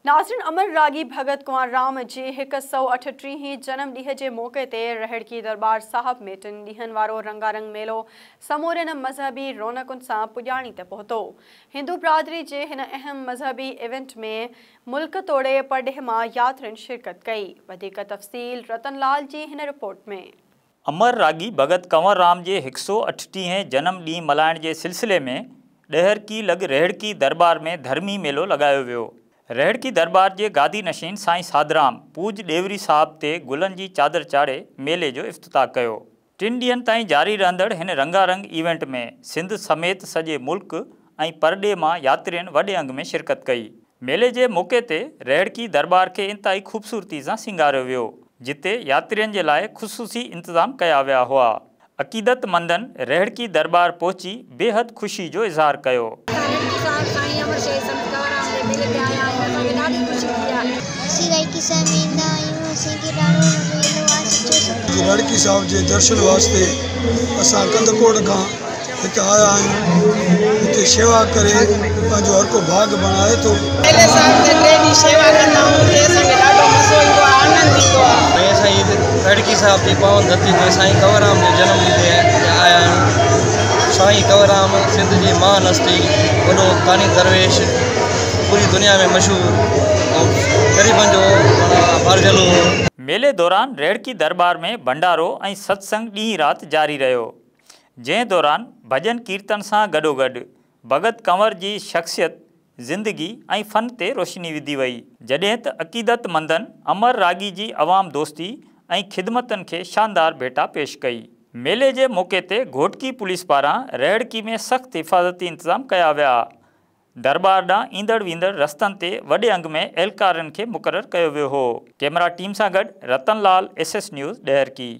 ناظرين امر راڳي ڀڳت ڪنور رام جي 138 هين جنم ڏينهن جي موقعي تي رهڙڪي درٻار صاحب ۾ 3 ڏينهن وارو رنگارنگ ميلو سمورين مذهبي رونقن سان پڄاڻي تي پهتو. هندو برادري جي هن اهم مذهبي ايونٽ ۾ ملڪ توڙي پرڏيهه مان ياترين شرڪت ڪئي. وڌيڪ تفصيل رتن لال جي هن رپورٽ ۾. امر راڳي ڀڳت ڪنور رام جي 138 هين جنم ڏينهن ملهائڻ جي سلسلي ۾ ڏهرڪي لڳ رهڙڪي درٻار ۾ ڌرمي ميلو لڳايو ويو. رهڙڪي درٻار جي گادي نشين سائين ساڌرام پوڄ ڏيوري صاحب تي گلن جي چادر چاڙهي ميلي جو افتتاح ڪيو. 3 ڏينهن تائين جاري رهندڙ هن رنگارنگ ايونٽ ۾ سنڌ سميت سڄي ملڪ ۽ پرڏيهه مان ياترين وڏي انگ ۾ شرڪت ڪئي. ميلي جي موقعي تي رهڙڪي درٻار کي انتهائي خوبصورتي سان سينگاريو ويو، جتي ياترين جي لاء خصوصي انتظام ڪيا ويا هئا. عقيدتمندن رهڙڪي درٻار پهچي بيحد خوشي جو اظهار ڪيو. اسان رهڙڪي صاحب سائين امر شهيد سنت ڪنور رام جي ميلي تي آيا آهيون، اسان کي ڏاڍي خوشي ٿي آهي. اسين رهڙڪي صاحب ۾ ايندا آهيون، اسين کي ڏاڍو مزو ايندو آهي، سچو سک. رهڙڪي صاحب جي درشن واسطي اسان ڪنڌڪوٽ کان هت آيا آهيون، هتي شيوا ڪري پنهنجو هر ڪو ڀاڳ بڻائي ٿو. ميلي صاحب تي 3 ڏينهن شيوا ڪندا آهيون، هتي اسان کي ڏاڍو مزو ايندو آهي، آنند ايندو آهي. ۽ اسان هت رهڙڪي صاحب جي پاون ڌرتي تي سائين ڪنور رام جي جنم ڏينهن تي آيا آهيون. سائين ڪنور رام سنڌ جي مهان هستي، وڏو داني درويش، پوري دنيا ۾ مشهور ۽ غريبن جو ڀرجهلو هو. ميلي دوران رهڙڪي درٻار ۾ ڀنڊارو ۽ ستسنگ ڏينهن رات جاري رهيو، جنهن دوران ڀڄن ڪيرتن سان گڏوگڏ ڀڳت ڪنور جي شخصيت، زندگي ۽ فن تي روشني وڌي وئي، جڏهن ته عقيدتمندن امر راڳي جي عوام دوستي ۽ خدمتن کي شاندار ڀيٽا پيش ڪئي. ميلي جي موقعي تي گهوٽڪي پوليس پاران رهڙڪي ۾ سخت حفاظتي انتظام ڪيا ويا. درٻار ڏانهن ايندڙ ويندڙ رستن تي وڏي انگ ۾ اهلڪارن کي مقرر ڪيو ويو هو. ڪئميرا ٽيم سان گڏ Ratan Lal, S S news, Daharki.